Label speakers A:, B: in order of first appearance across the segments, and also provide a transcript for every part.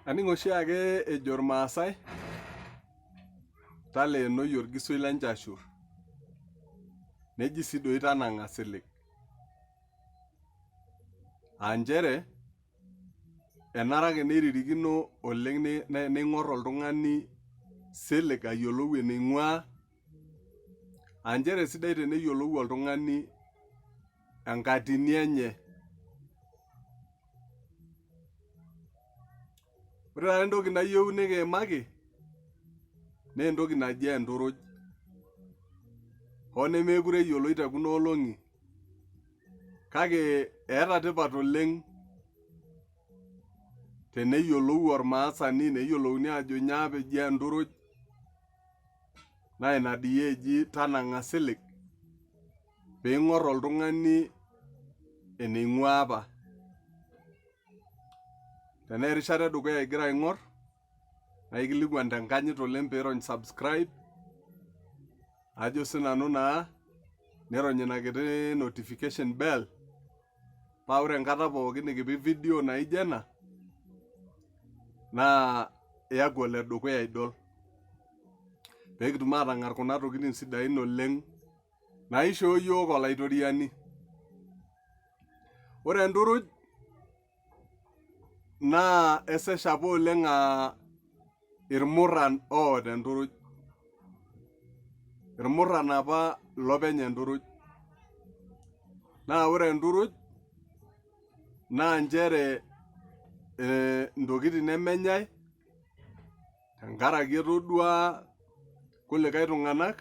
A: Aning oshiake ejo irmaasai, taleenoi orgisoi le nchashur. Neji sii doi tanang'a silig. Aa nchere, enare ake neiririkino oleng ning'or oltung'ani silig ayiolou eneing'uaa, aa nchere sidai teneyiolou oltung'ani enkatini enye. Ore taata entoki nayieu nikiimaki naa entoki naji enturuj hoo nemekure eyioloi te kuna olong'i kake eeta tipat oleng' teneyiolou ormaasani neyiolouni ajo nyoo apa eji enturuj naa ina dii eji tanang'a silig piing'or oltung'ani eneing'ua apa. Tenaa erishata edukuya igira aing'or naa aikilikuan tenkanyit oleng piirony subscribe ajo sinanu naa nirony ina kiti notification bell paa ore enkata pookin nikipik video naijo ena naa iyaku oledukuya idol peekitum atang'ar kuna tokitin sidain oleng naishoo iyiook olaitoriani. Ore enturuj naa esesh apa oleng aa irmurran oota enturuj. Irmurran apa ilopeny enturuj. Naa ore enturuj naa nchere intokitin nemenyai tenkaraki etodua kulikae tung'anak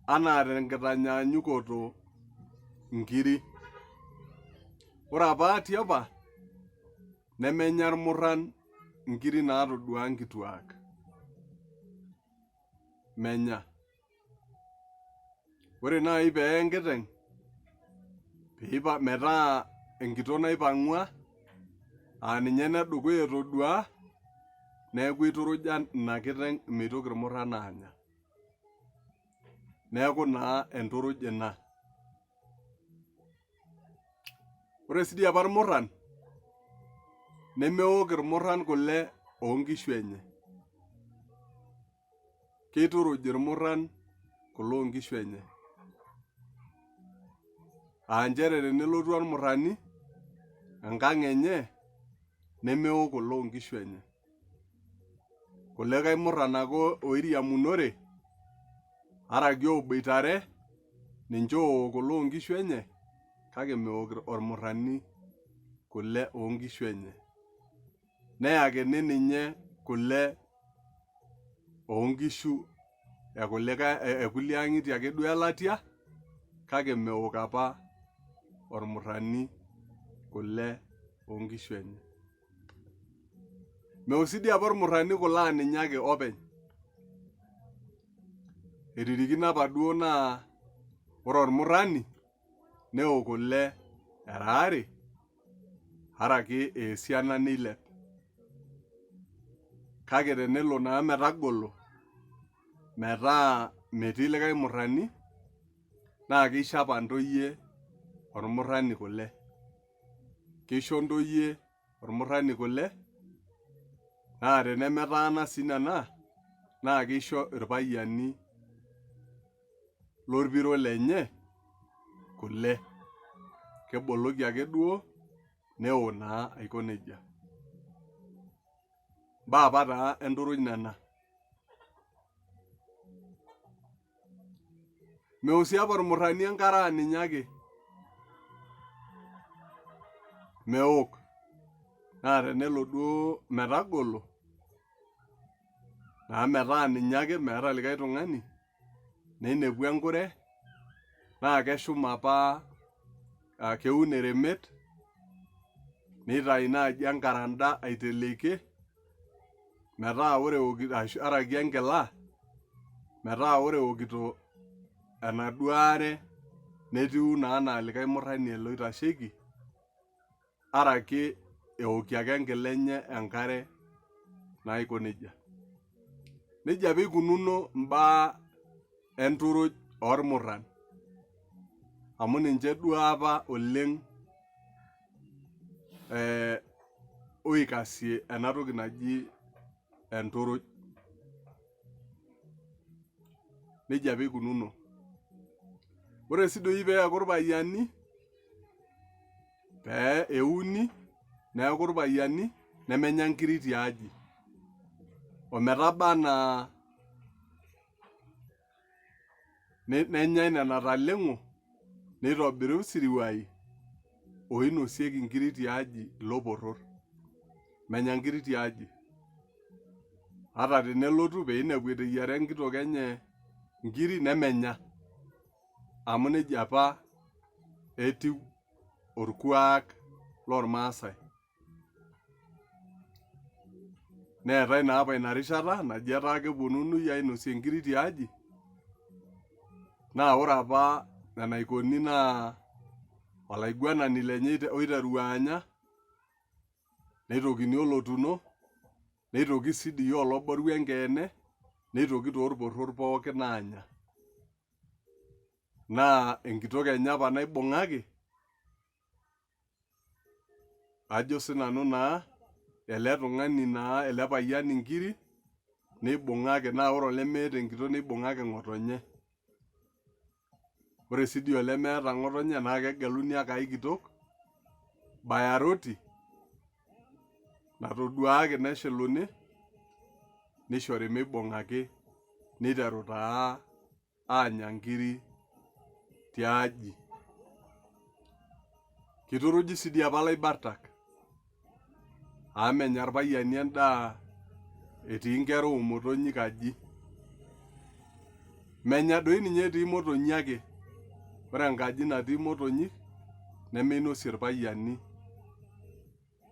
A: anaa tenkitanyanyukoto inkiri. Ore apa tiapa nemenya irmurran inkiri naatoduaa nkituak, menya. Ore naaji pee eye enkiteng metaa enkitok naipang'ua aa ninye enedukuya etoduaa neeku eituruja ina kiteng meitoki irmurran aanya. Neeku naa enturuj ina. Ore sii dii apa irmurran nemeok irmurran kule oonkishu enye. Keituruj irmurran kule oonkishu enye. Aa nchere tenelotu ormurrani enkang enye nemeok kule oonkishu enye. Kulikae murran ake oiriamunore araki oboitare ninche ook kule oonkishu enye kake meok ormurrani kule oonkishu enye. Neyakini ninye kule oonkishu ekulikae ekulie ang'itie ake duo elatia kake meok apa ormurrani kule oonkishu enye. Meok sii dii apa ormurrani kule aa ninye ake openy. Etirikino apa duo naa ore ormurrani neok kule era aare araki aa esiana neilep. Kake tenelo naa metagolo metaa metii likae murrani naa keisho apa ntoyie ormurrani kule. Keisho ntoyie ormurrani kule naa tenemetaana sii nena naa keisho irpayiani lorpiro lenye kule. Keboloki ake duo neok naa aiko nejia. Imbaa apa taa enturuj nena. Meok sii apa ormurrani enkare aa ninye ake. Meok. Naa tenelo duo metagolo naa metaa ninye ake meeta likae tung'ani neinepu enkure naa keshum apa keun eremet neitayu naaji enkaranda aiteleki metaa ore eokito araki enkila metaa ore eokito enaduo are netiu naa anaa likae murrani ele oitasheki araki eokie ake enkila enye enkare naa aiko nejia. Nejia apa ikununo imbaa enturuj ormurran amu ninche duo apa oleng. oikasie ena toki naji enturuj. Nejia apa ikununo. Ore sii doi peeku irpayiani pee euni neeku irpayiani nemenya nkiri tiaji ometaba anaa nenyai nena taleng'o neitobiri isiriwai oinosieki inkiri tiaji ilo porror. Menya inkiri tiaji. Ata tenelotu pee einepu eteyiara enkitok enye inkiri nemenya amu nejia apa etiu orkuak lormaasai. Neetae naa apa ina rishata naji etaa keponunui ainosie inkiri tiaji naa ore apa enaikoni naa olaiguanani lenye oiteru anya neitokini olotuno neitoki sii dii oloboru enkeene neitoki too irporor pookin aanya. Naa enkitok enye apa naibung'aki ajo sinanu naa ele tung'ani naa ele payian inkiri neibung'aki naa ore olemeeta enkitok neibung'aki ng'otonye. Ore sii dii olemeeta ng'otonye naa kegeluni ake ai kitok bayaroti natoduaaki neshiluni nishori meibung'aki niteru taa aanya nkiri tiaji. Kituruji sii dii apa ilaibartak amu menya irpayiani endaa etii nkera oo motonyik aji. Menya doi ninye etii imotonyi ake. Ore enkaji natii imotonyik nemeinosie irpayiani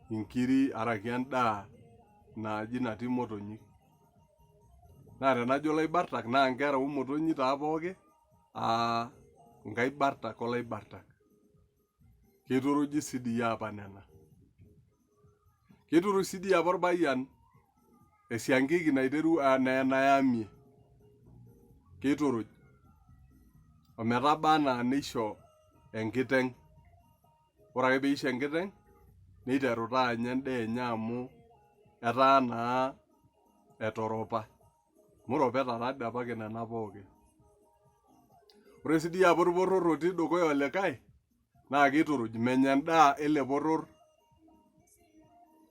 A: inkiri araki endaa inaaji natii imotonyik. Naa tenajo ilaibartak naa inkera oo motonyik taa pooki aa inkaibartak o laibartak. Keituruji sii dii apa nena. Keituruj sii dii apa orpayian esiankiki naiteru naa enayamie. Keituruj ometaba anaa neisho enkiteng'. Ore ake peisho enkiteng' neiteru taa anya endaa enye amu etaa naa etoropa. Amu iropeta taadii apake nena pookin. Ore sii dii apa orporor otii dukuya olikae naa keituruj menya endaa ele poror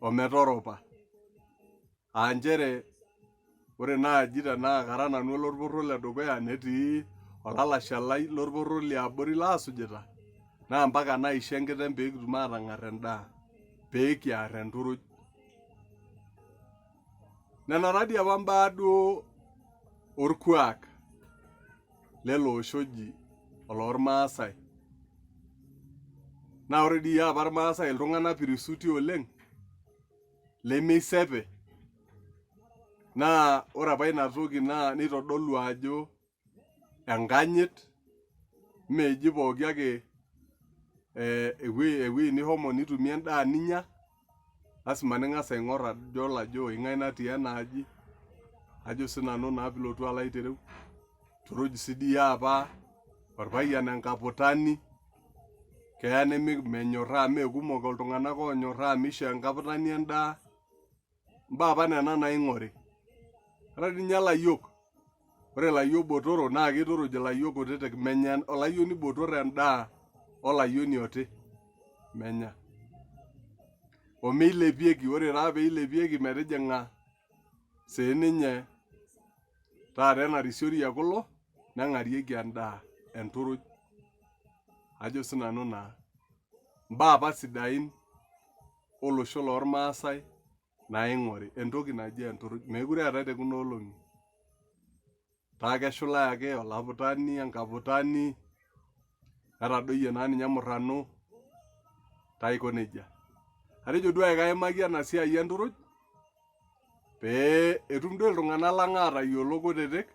A: ometoropa. Aa nchere ore naaji tenaa kara nanu olorporor le dukuya netii olalashe lai lorporor liabori laasujita naa mpaka naisho enkiteng pee kitum aatang'ar endaa pee kiar enturuj. Nena taadii apa imbaa duo orkuak lele osho oji olormaasai. Naa ore dii apa irmaasai iltung'anak pirisuti oleng lemeisepe naa ore apa ina toki naa neitodolu ajo enkanyit meeji pooki ake ewueji nishomo nitumie endaa ninya lasima ning'as aing'or adol ajo ing'ae natii ena aji ajo sinanu naa piilotu alo aitereu. Ituruj sii dii apa orpayian enkaputani keya nemenyorraa meekumok iltung'anak oonyorraa misho enkaputani endaa imbaa apa nena naing'ori. Ata dii ninye ilayiok, ore ilayiok botoro naa keituruj ilayiok kutitik menya olayioni botor endaa olayioni oti, menya. Omeilepieki, ore taa peilepieki metijing'a siininye taata ena risiori e kulo neng'arieki endaa enturuj ajo sinanu naa. Imbaa apa sidain olosho lormaasai naing'ori entoki naji enturuj meekure eetae te kuna olong'i. Etaa keshulae ake olaputani, enkaputani netadoyie naa ninye murrano taa aiko nejia. Atejo duo kaimaki ena siai enturuj pee etum duo iltung'anak lang aatayiolo kutitik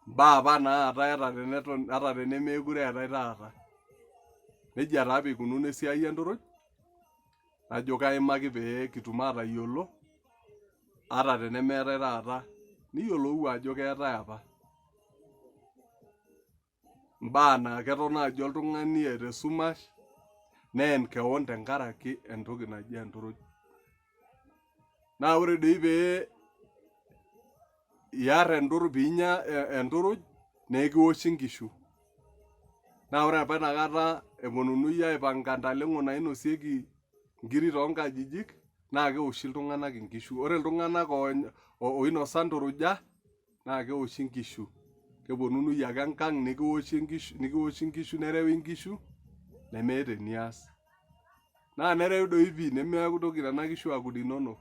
A: imbaa apa naatae ata teneton ata tenemeekure eetae taata. Nejia taa apa ikununo esiai enturuj najo kaimaki pee kitum aatayiolo ata tenemeetae taata niyiolou ajo keetae apa. Imbaa naa keton naaji oltung'ani eeta esumash neen kewon tenkaraki entoki naji enturuj. Naa ore doi pee iar enturuj piinya enturuj naa ekiwoshi inkishu. Naa ore apa inakata eponunui aipanga ntaleng'o nainosieki inkiri too nkajijik naa kewoshi iltung'anak inkishu. Ore iltung'anak oinosa nturuja naa kewoshi inkishu. Keponunui ake enkang' nikiwoshi inkishu nerewi inkishu nemeeta enias. Naa nerewi doi pii nemeitoki nena kishu aaku inonok.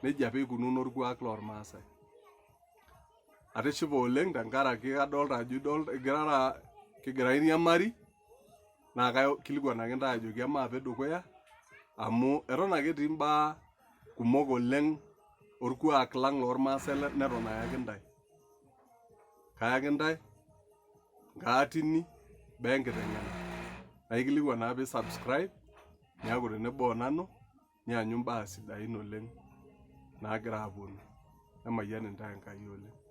A: Nejia apa ikununo orkuak lormaasai. Atishipe oleng tenkaraki kadolta ajo igirara kigira airiamari naa kaikilikuan ake intae ajoki emaape dukuya amu eton ake etii imbaa kumok oleng orkuak lang lormaasai neton ayaki intae. Kayaki intae nkaatini baa enkiteng'ena. Naikilikuan naa pee isubscribe niaku tenebo o nanu nianyu imbaa sidain oleng naagira aponu. Emayian intae Enkai oleng.